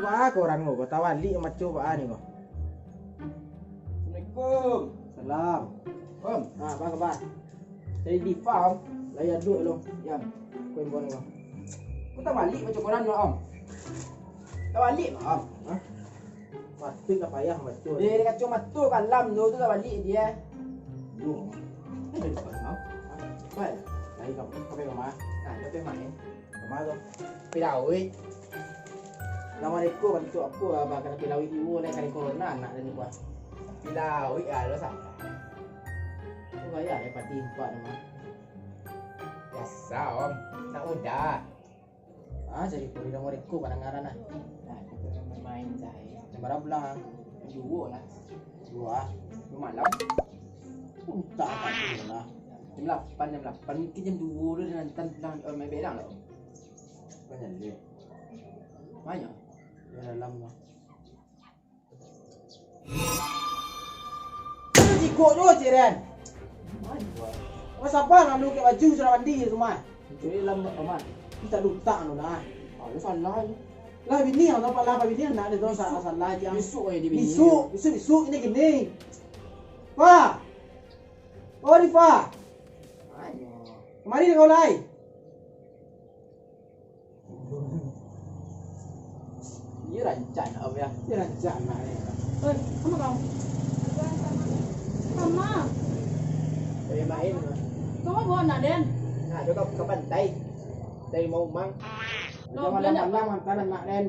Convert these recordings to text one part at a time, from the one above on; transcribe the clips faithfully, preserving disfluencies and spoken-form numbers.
Ah, koran ko, ko tabaliak maco baa ni ko. Assalamualaikum. Salam. Om. Ah, apa kabar? Cari Diva, Om. Lai ado lo. Yan. Ko imbau ni ko. Ko tabaliak maco koran lo, Om. Tabaliak, Om. Hah? Mati lah payah maco. Eh, kaco mato kalam tu, tu tabaliak dia. Duh. Apa? Lai ka, ka pai ka ma? Nah, ka pai ka ma, eh? Ka ma tu? Pilawik. Assalamualaikum, bantuak apo, abah kena pilawik juo, lai kali corona anak tadi, bah. Pilawik, ah, lo salah. Tu gaya, eh, padi empat nama. Biasa, Om. Nak muda. Ah, jadi kuri dong reko kadangaran ah. Nah, kito main-main cai. Jam bara pulang ah? Jam duo lah. Duo ah. Duo malam. Entah apa tu lah. Jam lapan, jam lapan. Mungkin jam duo tu dia nonton pulang, oh, main belang lah. Banyak dia. Banyak. Dia dalam lah. Jikok jo, Ciren. Wah, sabar lalu kek baju sudah mandi di rumah. Jadi lambat amat. Kita lutak tu dah. Ah, lu salah ni. Lah bini yang nampak lah bini anak dia tu salah salah je. Besok aja dia bini. Besok, besok, besok ini gini. Wah. Oh, Rifa. Ayo. Kemari kau lai. Iyo rancak nak, Om, yo. Iyo rancak nak, eh. Oi, sama kau. Sama. Oi, main. Kau mau bawa anak den? Nah, dia ke, ke pantai. Dari mau mang. Kau jangan bilang malam-malam hantar anak den.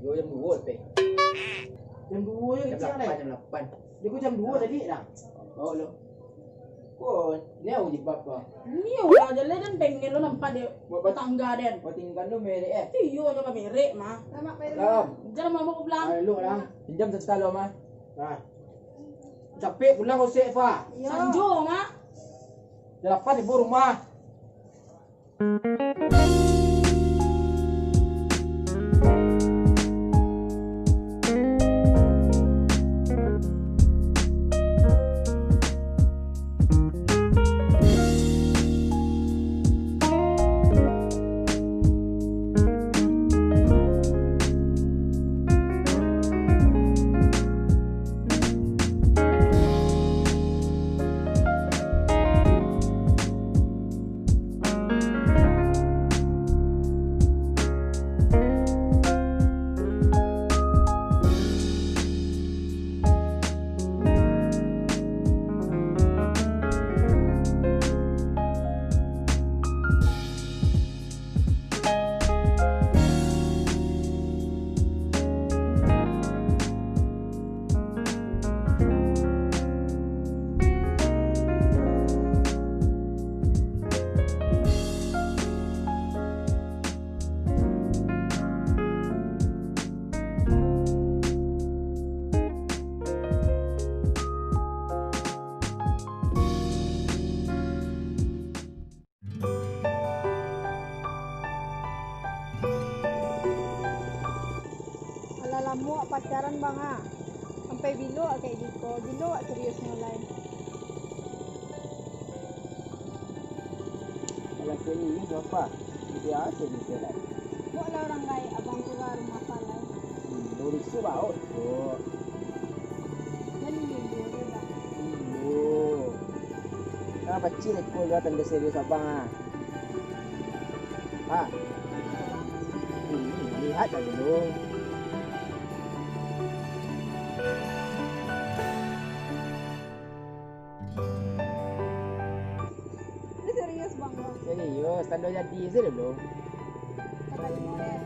Iyo, jam duo teh. Jam duo yo. Jam kecil, lapan, eh. Jam lapan. Dia ku jam duo tadi dah. Oh, lo. Ko, ni au jilbab ko. Ni lah, jaleh den pengen lo nampak dek tetangga den. Buat tingkah tu merek, eh? Iyo, nyo merek mah. Lamak, Pak. Salam. Jangan mabuk pulang. Ayo, lu lah. Pinjam santa lo mah. Nah. Capek pulang kau sek, Fa. Iyo. Sanjo mah. Jam lapan ibu rumah. Alah lamo wak pacaran, Bang, ah. Sampai bilo wak kayak giko, bilo wak seriusnyo lai. Alah serius apa? Biaso bisa lai. Buek lah urang gaek, Abang tu baru masalah. Hmm, urus tu baok tu. Jan iyo-iyo se, Bang. Iyo. Nah, pacik lah iko juo tando serius abang, ah. Ha. Hmm, lihat lah dulu. Ini serius, Bang, Bang. Serius, tando jadi se dulu. Kata ini, eh.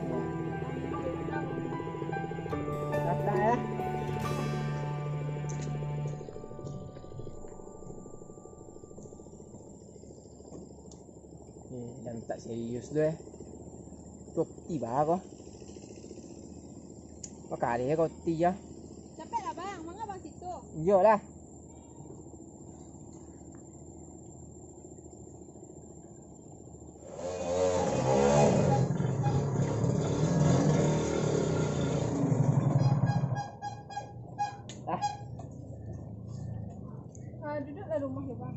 Kata, eh. Eh, dah mintak serius tu, eh. Roti bah ko. Bakari ko roti, yo. Capek lah, Bang. Manga Bang situ? Iyolah. Ah. Ah, duduklah rumah ya, Bang.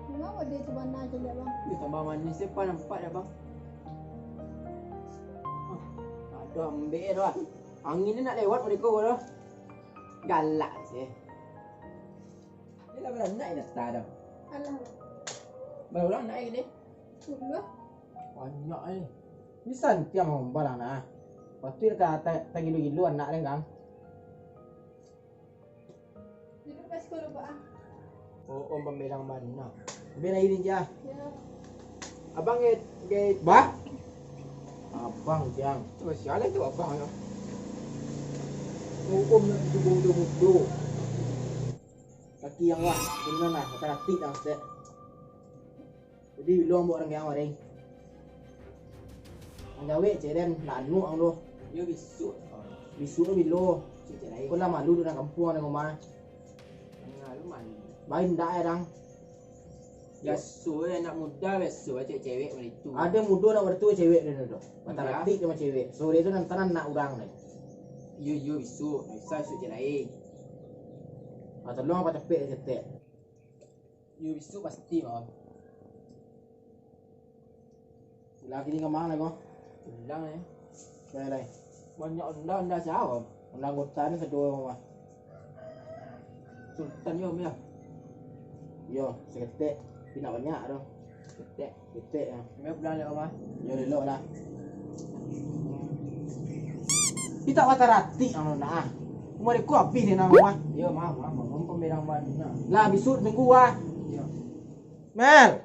Manga wadah tu bana Ih, tambah manis se, pan nampak dah, Bang. Ah, aduh, ambek dah. Angin ni nak lewat mereka dah. Galak se. Ni lah baranak ni dah dah. Alah. Baru urang naik ni. Sudah. Banyak ni. Ni santiang barang nah. Lepas tu ka ta-, tagilu-gilu anak dia, Kang. Duduk ka siko dulu, Pak, ah. Oh, Om pambilang bana. Biar lagi ni, Jah. Ya. Abang, eh, eh, Bah? Abang, Jang. Tu siapa tu abang tu? Oh, Om nak cuba mudo-mudo. Kaki yang lah, benar lah, makan atik dah, Ustaz. Jadi, bilo ambo urang yang waring. Manjawek cek den, lanuk ang tu. Yo, bisuak. Bisuak tu bilo. Cek-cek lain. Kau lah malu tu dalam kampuang, dalam rumah. Malu, malu. Bain dak, eh, dang. Biaso, eh, anak muda biaso, eh, cewek-cewek macam itu. Ada muda nak bertua cewek dia tu. Bataratik dia sama cewek. Sore tu nanti anak urang ni. Yo, yo, bisuak. Bisa bisuak cek lain. Ah, tolong apa cepek, cetek. Yo, bisuak pasti, Bang. Laki ni kemana ko? Pulang, eh. Lai, lai. Banyak onda, onda siapa? Onda anggota ni satu, Bang. Sultan yo, Om, yo. Yo, saketek. Tapi nak banyak tu. Saketek. Saketek, yo. Om, yo pulang dek, Om, ah. Yo, elok lah. Kita patah rati, ang nak, ah. Umur aku habis ni, nang, ah. Yo, maaf, maaf, maaf. Om pemberang bana. Lah, bisuak tunggu, ah. Yo. Mel!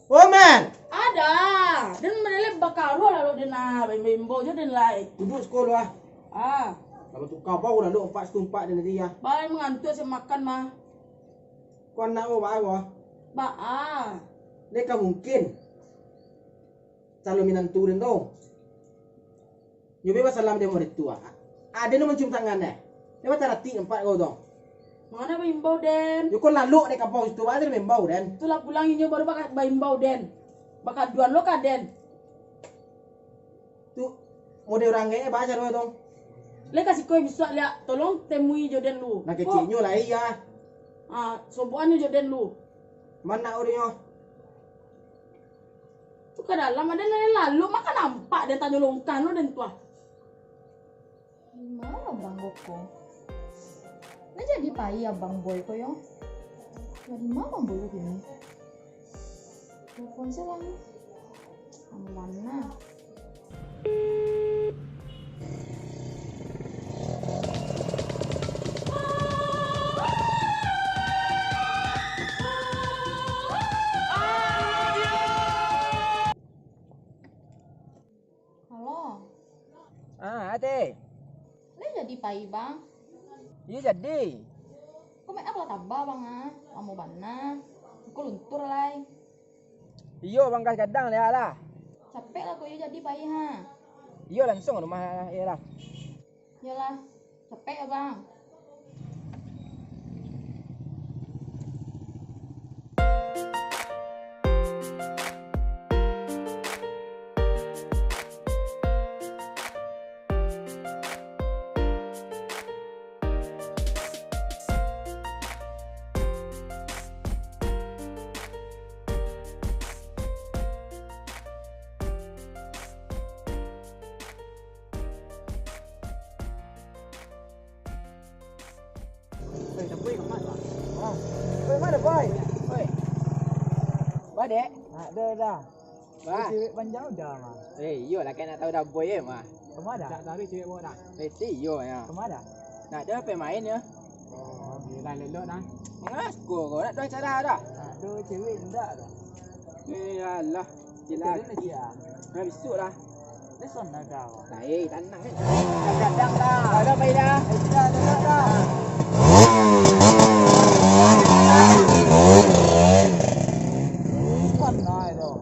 Oh, Mel! Ada. Den melalui bakaruah lalu den, ah, baimbau-imbau jo den lai. Duduk sekolah. Ah. Kalau tukar bau lalu empat setumpak den tadi, ah. Bang, mengantuk, saya makan, mah. Kau anak kau baa ko? Baa. Dek ka mungkin. Calon minantu den tu. Nyo be basalam dek murid tu, ah. Ado nan mancium tangan deh. Dek bataratik nampak kau tu. Mangana baimbau den? Yo kau lalok dek kapau situ, baa den baimbau den. Tu lah pulang inyo baru baka-, baimbau den. Bakaduan lo ka den. Tu, model urang gaek, baa caro tu? Lai ka siko bisuak liak, tolong temui jo den lu. Nah, keceknyo lai, ya. Ah, sobokan jo den lu. Mana urinyo? Tu ka dalam, ado nan lalu, maka nampak den tanyo longkan lo den tu ah. Di ma abang ko? Lah jadi pai abang Boy ko yo. Lah di ma abang Boy ko kini? Telepon se lah ni. Aman nah. Halo. Ah, Ade. Lai jadi pai, Bang? Iyo jadi. Ko mek apo lah taba, Bang, ah? Lamo bana. Ko luntur lai. Iyo, Bang, gas gadang lai lah. Capek lah ko iyo jadi pai, ha. Iyo, langsuang rumah iyo lah. Iyolah, capek yo, Bang. Oi, tapi ka ma, Bang? Ah. Oi, ma, Boy? Oi. Ba, Dek? Nak ado dah. Ba. Cewek panjang udah, mah. Eh, iyo lah, kan nak tahu dah Boy, eh, mah. Ka ma dah? Tak tahu cewek bawa dah. Eh, ti iyo, ya. Ka ma dah? Nak ado pai main, ya. Oh, bialah elok dah. Mangaku kau nak ado acara dah? Nak ado cewek indak dah. Eh, alah. Cik laki. Dah bisuak lah. Dah sonda kau. Lai, tanang kan. Kadang-kadang lah. Dah, dah, pai dah. Dah, dah, dah, dah. Mana itu?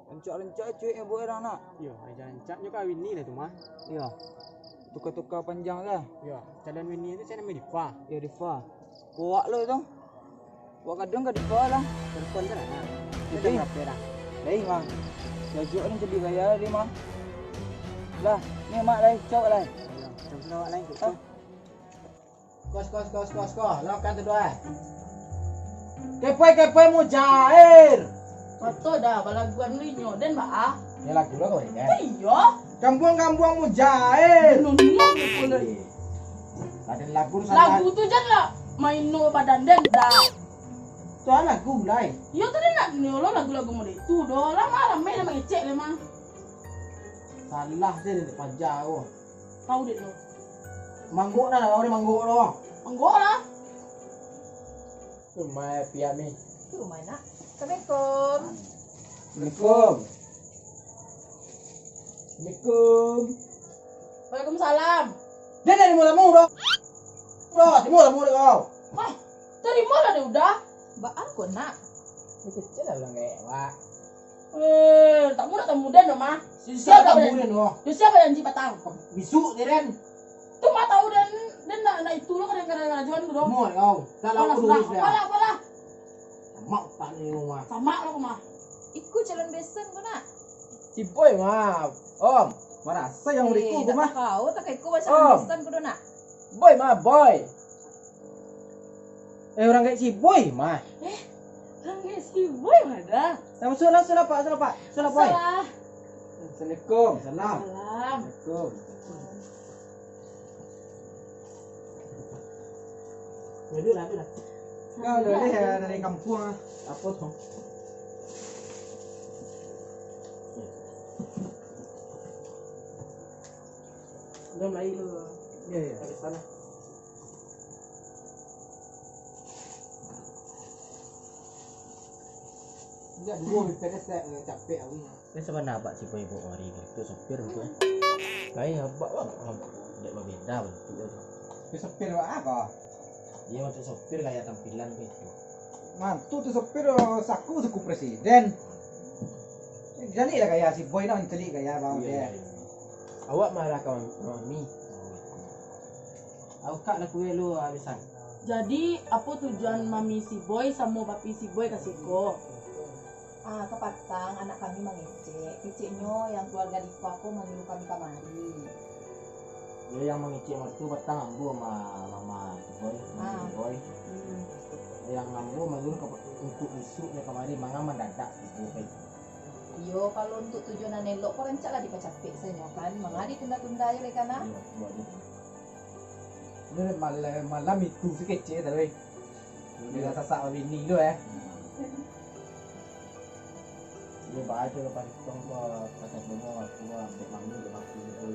Rancak-rancak cuek yang buat orang nak. Iyo, rancak-rancaknyo kawin ni lah tu mah. Iyo. Tukar-tukar panjang lah. Iyo, calon bini tu cak namo Diva. Iyo, Diva. Puak lo tu. Puak kadang ka Diva lah. Telepon kan lah. Kita berape dah? Lai, Mang. Jajuak ni jadi gaya dia, Mang. Lah, ni Mak lai, cok lai. Iyo, cok lai. Kos, kos, kos, kos, kos. Lawakan tu doa. Kepoi-kepoi mujair. Pato dah balaguan linyo den baa. Ya lagu lah kau ni kan. Iyo. Kambuang-kambuang mujair. Nunuk pula. Ada lagu tu salah. Lagu tu jan lah maino badan den dah. Tu lagu lai. Iyo tu den nak ni lo lagu-lagu model tu doh. Lah mah ramai lah mangecek le mah. Salah je dia paja ko. Tahu dek lo. Manggok dah lah, orang manggok lo. Manggok lah. Rumah Piami. Itu rumah nak. Assalamualaikum. Assalamualaikum. Assalamualaikum. Waalaikumsalam. Dia dari mula-mula. Bro, timbul lah murid kau. Hah, terima lah dia udah. Baa ko nak? Dia kecil lah bilang kayak, Wak. Eh, tak mudah tak mudah no mah. Siapa tak mudah no? Dia siapa yang ji patang? Bisuk dia den. Tu mah tahu den, den nak nak itu lo kadang-kadang rajuan tu dong. Muat kau. Tak lawan urus dia. Apalah, apalah. Sama tak ni rumah. Sama lo mah. Iku calon besan ko nak. Si Boy mah, Om. Marasa yang Eh, uriku tak mah. Tahu, tak iku macam besan ko nak. Boy mah, Boy. Eh, orang kayak si Boy mah. Eh, orang kayak si Boy mah dah. Nah, masuklah, masuklah, Pak, masuklah, Pak. Masuklah, Boy. Salah. Assalamualaikum. Salam. Salam. Assalamualaikum. Duduklah, duduklah. Kau boleh ya dari kampung ah. Apa tu? Dah mulai dulu. Ya, ya. Habis sana. Enggak, dua, capek aku. Kan sabana abak si Boy bawa mari tu, tu sopir tu, eh. Lain abak, wah, dek babeda bantuak tu. Tu sopir awak apo? Iyo, bantuak sopir gaya tampilan tu. Mantu tu sopir, saku, saku presiden. Jadi lah gaya si Boy nak mancelik gaya bang. Iyo, dia. Iyo, iyo. Awak marah kawan, kawan ni. Awak lah kue lu habisan. Jadi, apo tujuan mami si Boy samo papi si Boy ka siko? Ah, kapatang anak kami mangecek. Keceknyo yang keluarga Dipa ko manyuruh kami kamari. Yo, yang mangecek mah tu patang ambo ma-, mama si Boy, mami si Boy. Hmm. Yang ambo manyuruh ka, untuk isuknyo kamari, manga mandadak si Boy. Iyo, kalau untuk tujuan nan elok ko rancak lah dipacapek sajo kan. Manga ditunda-tunda jo lai kana. Iyo, buat itu. Ini malam, malam itu si kecek tadi. Dia sasak babini tu, eh. Dia baca lepas itu ke pasal bunga waktu ambil mami dia waktu itu.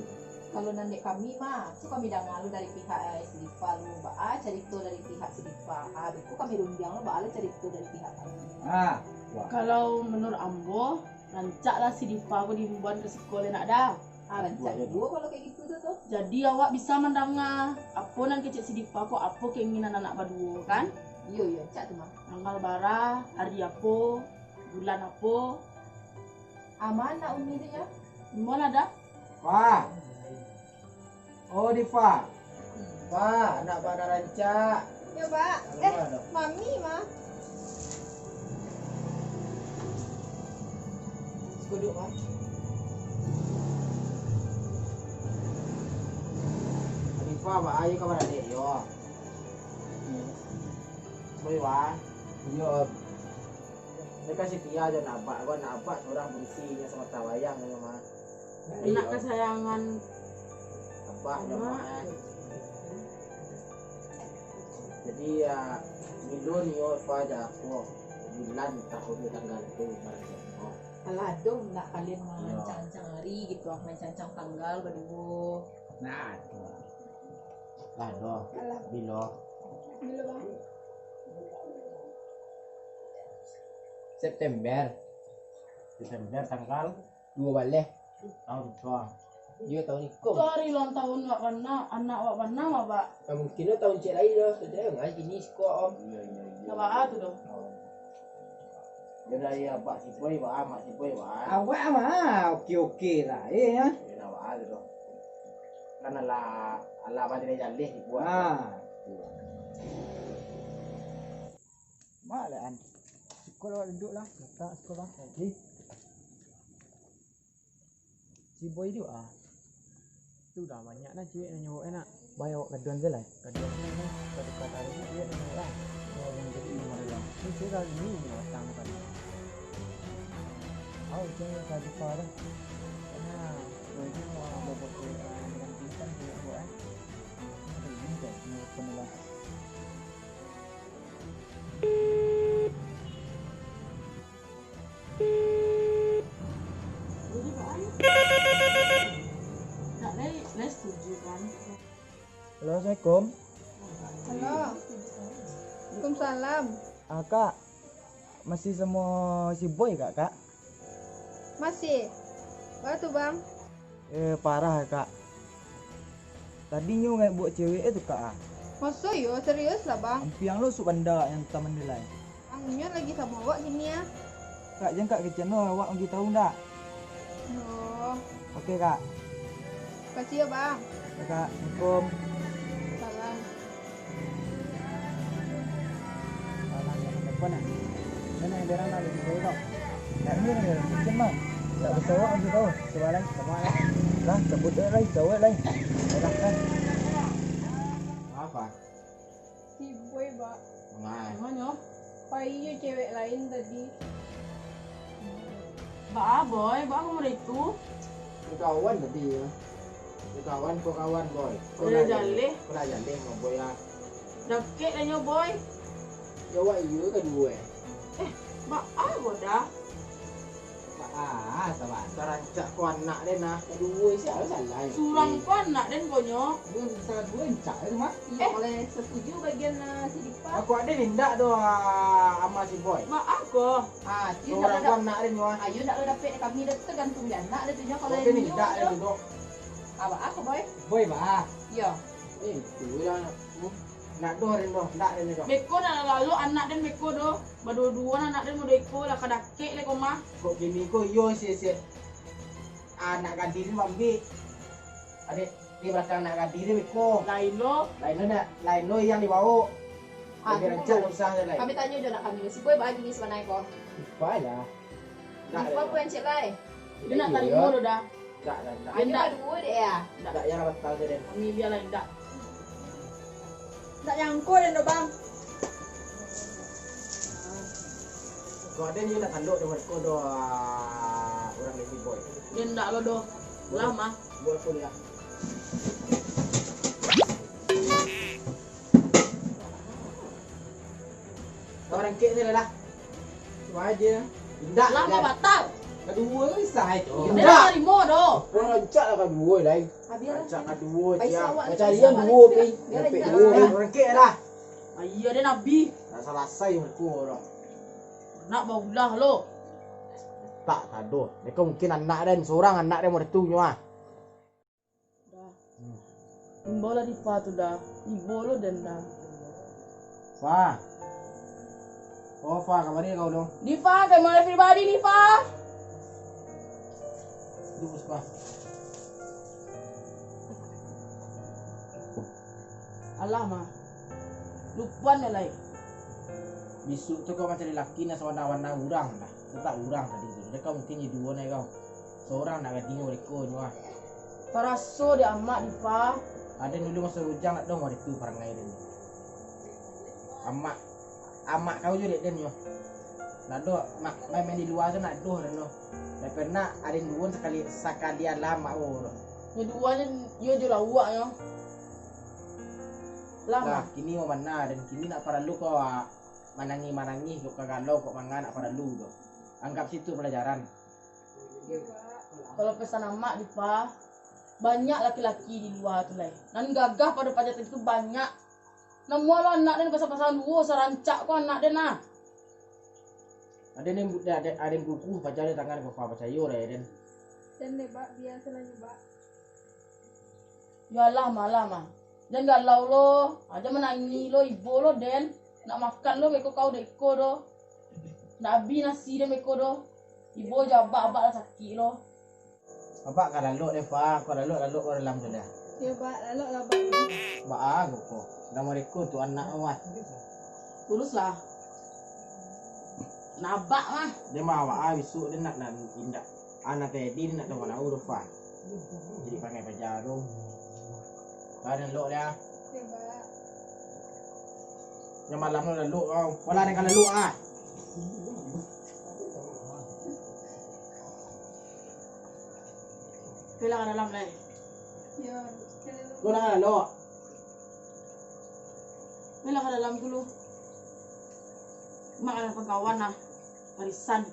Kalau nan dek kami mah, tu kami danga lu dari pihak, eh, si Dipa lu, baa carito dari pihak si Dipa. Ah, beko kami rundiang lu, baa lah carito dari pihak kami. Ah, wah. Kalau menurut ambo, rancak lah si Dipa ko diimbuan ka siko lai nak dah. Ah, rancak juo kalau kayak gitu tu, tu. Jadi awak bisa mandanga apo nan kecek si Dipa ko, apo keinginan anak baduo kan? Iyo, iyo, rancak tu mah. Tanggal bara, hari apo, bulan apo? Aman nak umi tu ya? Imbau lah dah. Wah. Oh, Dipa. Wah, anak bak nan rancak. Yo, Bak. Eh, Mami mah. Siko duduak, Bak. Dipa, baa yo kabar adek yo? Boy, wah. Iyo. Dia kasih tia jo nak abak, nak abak surang burusi nyo samata wayang nyo mah. Anak kasayangan abah jo mak, eh. Jadi, ya, bilo nio Fa jo aku, bulan, tahun, tanggal tu, barang tu. Alah, ado nak kalian marancang-rancang hari gitu, ah, marancang-rancang tanggal baduo. Nah, tu. Lah, doh. Alah. Bilo? Bilo, Bang? September. September tanggal duo baleh. Tahun tu. Iyo, tahun iko. Tu hari ulang tahun wak bana, anak wak bana, Bak. Nah, mungkin tu tahun cek lai doh. Sudah, ngai kini siko, Om. Iyo, iyo, iyo. Nah, baa tu doh. Yo dari abak si Boy, baa, mak si Boy, baa. Awak mah oke-oke lah, eh, ya. Yo, nah, baa tu doh. Kan alah, alah badiri jaleh dibuek. Ah. Mak lah, An. Siko lah duduak lah. Letak siko, Bang. Oke. Si Boy tu, ah. Tu dah banyak nah ciek nan nyuruh, eh, nak. Baik awak gaduan je lah. Gaduan je lah. Satu kata lagi ciek nan nyuruh lah. Oh, yang jadi nomor dalam. Itu kali ini, batang kan. Au, jangan kali parah. Karena baju mau bobok, eh, dengan bintang, eh, buat, eh. Aduh, ini dah, ini pun lah. Halo, assalamualaikum. Halo. Waalaikumsalam. Ah, Kak, masih samo si Boy, Kak, Kak? Masih. Baa tu, Bang? Eh, parah, Kak. Tadi nyo ngaik buek cewek tu, Kak, ah. Maso iyo? Serius lah, Bang. Ampiang lo suak banda yang taman nilai. Ang nyo lagi samo awak kini, ah. Kak, jan Kak kecekan lo, awak manggi tahu ndak? Oh. Oke, Kak. Makasih ya, Bang. Ya, Kak. Assalamualaikum. Salam. Salam, ya, telepon, ah. Mana yang berang nak lagi jauh, tau? Nak ni, mungkin, Bang. Tak bersawak, mungkin tahu. Coba lai, coba lai. Lah, cabut dulu lai, jauh lai. Dah, kan. Apa? Si Boy, Bak. Mangai. Manyo? Pai jo cewek lain tadi. Baa, Boy? Baa ka model itu? Bakawan tadi, yo. Bakawan, ko kawan, Boy. Ko lah jaleh. Ko lah jaleh, ma Boy, ah. Dakek lah nyo, Boy. Yo, awak iyo kaduo, eh. Eh, baa ko dah? Baa, sabantar rancak ko anak den nah. Kaduo sia salah, eh. Surang ko anak den ko nyo. Yo, salah duo rancak, eh, mah. Iyo, eh. Kalau satuju bagian, ah, si Dipa. Aku ado indak doh, ah, ama si Boy. Baa ko? Ah, iyo, surang ko anak den nyo, ah. Ayo, ndak lo dapek kami dah tergantung di anak dah tu nyo. Kalau indak tu doh. Baa ko, Boy? Boy, baa. Iyo. Eh, itu lah. Hmm. Ndak doh den doh, ndak den doh. Beko nak lalok anak den beko doh. Baduo-duo anak den model iko lah, ka dakek lai ko mah. Kok kini ko iyo si, si anak gadih den maambiak. Adek di balakang anak gadih den beko. Lain lo. Lain lo ndak, lain lo yang dibaok. Ah, lebih rancak usah lai. Kami tanyo jo anak kami, si Boy baa kini sabananyo ko? Dipa lah. Dipa ko yang cek lai. Dia nak tarimo lo dah. Ndak, ndak, ndak. Ayo, ndak. Kaduo dek, ya. Ndak, ya, batal tu, den. Kami bialah indak. Ndak nyangko den doh, Bang. Kok aden ndak tanduk doh, mereka doh, ah, urang dari Boy. Den ndak lo doh. Lah, mah. Buat kuliah. Kau rangkek ni lah. Cuba aja. Indak lah, lah. Batal. Kaduo bisa itu. Indak. Indak tarimo doh. Kau rancak lah kaduo, lai. Habis lah. Rancak kaduo, sia. Macam dia duo, pi. Dapat duo, pi. Rangkek lah. Ayo, dia nabi. Dah selesai mereka orang. Nak baulah lo. Tak, tadoh. Mereka mungkin anak den, seorang anak den mau tu nyo ah. Dah. Hmm. Imbau lah Dipa tu dah. Ibo lo den dah. Fa. Oh, Fa, kabari kau dong. Dipa, kamera pribadi ni, Fa. Duduak, Fa. Alah, mah. Lupuan lah lai. Bisuak tu kau mancari laki nak sawana-wana urang dah. Tetap urang tadi tu. Dia kau mungkin jadi duo nai kau. Sorang nak gadinyo reko nyo ah. Taraso dek amak, Dipa. Aden dulu maso bujang nak doh mode tu parangai den. Amak, amak kau jo dek den nyo. Nak doh, mak, main-main di lua tu nak doh den doh. Dak pernah aden duo sakali, sakali alam mak kau doh. Nyo duo nyo, yo jo lawak nyo. Lah, lah, mah. Kini mau mana den, kini nak paralu kau, ah, manangih-manangih kok ka galau kok manga nak paralu doh. Anggap situ pelajaran. Kalau pesan amak, Dipa, banyak laki-laki di lua tu lai. Nan gagah pado paja tadi tu banyak. Namuah lo anak den pasang-pasang duo, sarancak ko anak den nah. Aden, aden, aden kukuh paja di tangan ko, Fa, pacayo lah, ya, den. Den deh, Bak, biaso lah nyo, Bak. Yo alah, mah, alah, mah. Jan galau lo, jan manangih lo, ibo lo, den. Nak makan lo, beko kau dek iko doh. Nak abih nasi den beko doh. Ibo jo abak-abak lah sakik lo. Abak ka lalok deh, Fa. Ka lalok, lalok ka dalam tu dah. Yo, Bak, lalok lah, Bak. Baa ko ko. Dah mareko tu anak awak. Kurus lah. Nak abak mah. Dia mah awak ah, bisuak dia nak, nak indak. Anak tadi dia nak tahu mana urus, Fa. Jadi parangai paja tu. Baa, den lalok lah. Oke, Bak. Nyo malam lo lalok kau. Wala dek ka lalok ah. Pulang ka dalam lai. Yo. Pulang ka lalok. Pulang ka dalam dulu. Mak ada pangkawan lah. Arisan.